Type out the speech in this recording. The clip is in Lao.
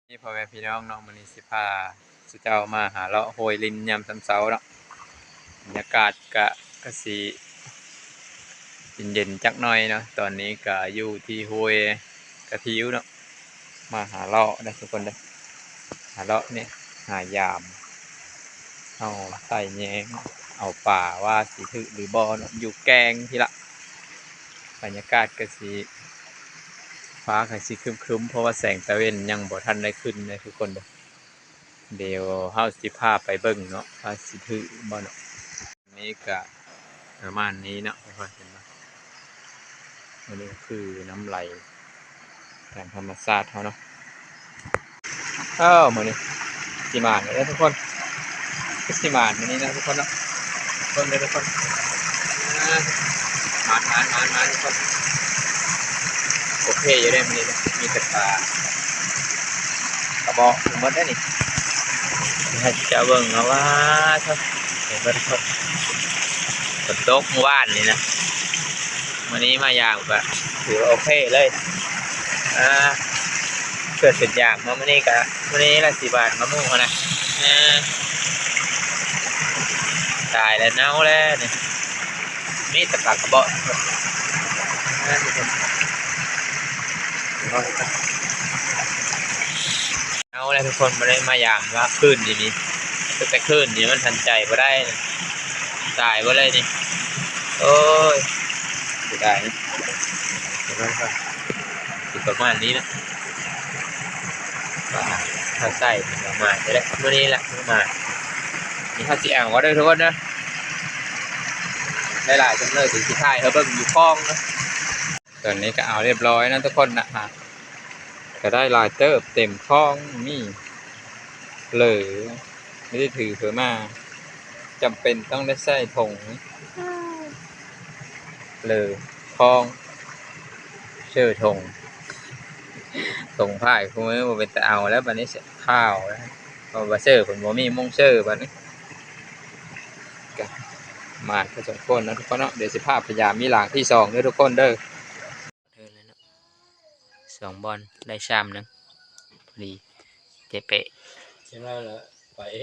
ນີ້ພໍ່ແມ່ພີ່ນ້ອງເນາະ, ມື້ນີ້ຊິພາສູ່ເຈົ້າມາຫາເລາະຫ້ວຍລິນຍາມເຊົ້າໆເນາະ. ບັນຍາກາດກະ ກະຊິເຢັນໆຈັກໜ່ອຍເນາະ. ຕອນນີ້ກະຢູ່ທີ່ຫ້ວຍກະທິວເນາະ, ມາຫາເລາະເດີທຸກຄົນເດີ, ຫາເລາະນີ້ ຫາຢາມ ເຮົາໃສ່ແຍງເອົາປາວ່າຊິຖືກຫຼືບໍ່ເນາະ, ຢູ່ແກ້ງພີ້ລະ. ບັນຍາກາດກະຊິ ຟ້າກະຊິຄຶ້ມໆ ເພາະວ່າແສງຕາເວັນຍັງບໍ່ທັນໄດ້ຂຶ້ນເດີທຸກຄົນເດີ. ດຽວເຮົາຊິພາໄປເບິ່ງເນາະ ວ່າຊິຖືກບໍ່ເນາະ. ນີ້ກະປະມານນີ້ເນາະ ເຫັນບໍ່? ອັນນີ້ຄືນ້ຳໄຫຼຕາມທຳມະຊາດເຮົາເນາະ. ເອີ ມື້ນີ້ຊິໝານເດີທຸກຄົນ, ຄືຊິໝານມື້ນີ້ເນາະທຸກຄົນເນາະ. ເບິ່ງເດີທຸກຄົນ, ມາ ມາ ມາ ມາ ມາທຸກຄົນ. ໂອເຄຢູ່ເດ້ມື້ນີ້ເນາະ, ມີແຕ່ປາກະບອກໝົດເດ້ນີ້. ໃຫ້ເຈົ້າເບິ່ງເນາະວ່າ ເຫັນບໍ່ທຸກຄົນ, ຝົນຕົກມື້ວານນີ້ນະ, ມື້ນີ້ມາຢາມກະຖືວ່າໂອເຄເລີຍ. ອ່າ ເກີດເປັນຢາມເນາະ, ມື້ນີ້ກະ ມື້ນີ້ລະຊິຫວ່ານມະມ່ວງຫັ້ນນະ. ເອີ ຕາຍແລ້ວ ເນົ່າແລ້ວນີ້, ມີແຕ່ປາກະບອກ. ເອົາແລ້ວທຸກຄົນ, ບໍ່ໄດ້ມາຢາມວ່າຄືນນີ້ນີ້, ຕັ້ງແຕ່ຄືນນີ້ມັນທຳໃຈບໍ່ໄດ້, ຕາຍເບິດເລີຍນີ້. ໂອ້ຍ ເສຍດາຍ. ເຫັນບໍ່? ຊິປະມານນີ້ນະ, ວ່າເຮົາໃສ່ປະມານນີ້ແຫຼະ, ມື້ນີ້ລະປະມານນີ້. ເຮົາຊິເອົາເດີທຸກຄົນເດີ, ຫຼາຍໆຈັງເລີຍ ຊິຖ່າຍໃຫ້ເບິ່ງຢູ່ຄອງເນາະ. ຕອນນີ້ກະເອົາຮຽບຮ້ອຍນະທຸກຄົນນະ, ກະໄດ້ຫຼາຍເຕີບ ເຕັມຄອງນີ້ເລີຍ, ໄດ້ຖືເພິ່ນມາ, ຈຳເປັນຕ້ອງໄດ້ໃສ່ຖົງເລີຍ, ຄອງເຊີຖົງ, ຖົງພາຍຄູ່ມື້ບໍ່ເປັນຕາເອົາແລ້ວ, ບາດນີ້ເສື້ອຂາວແລ້ວ, ເພາະວ່າເຊີເພິ່ນບໍ່ມີມຸ້ງເຊີບາດນີ້. ກະມານພໍສົມຄວນເນາະທຸກຄົນເນາະ, ດຽວຊິພາໄປຢາມມີຫຼັງທີສອງເດີທຸກຄົນເດີ. ສອງບ່ອນໄດ້ຊາມໜຶ່ງ ພໍດີ ເຈເປະ.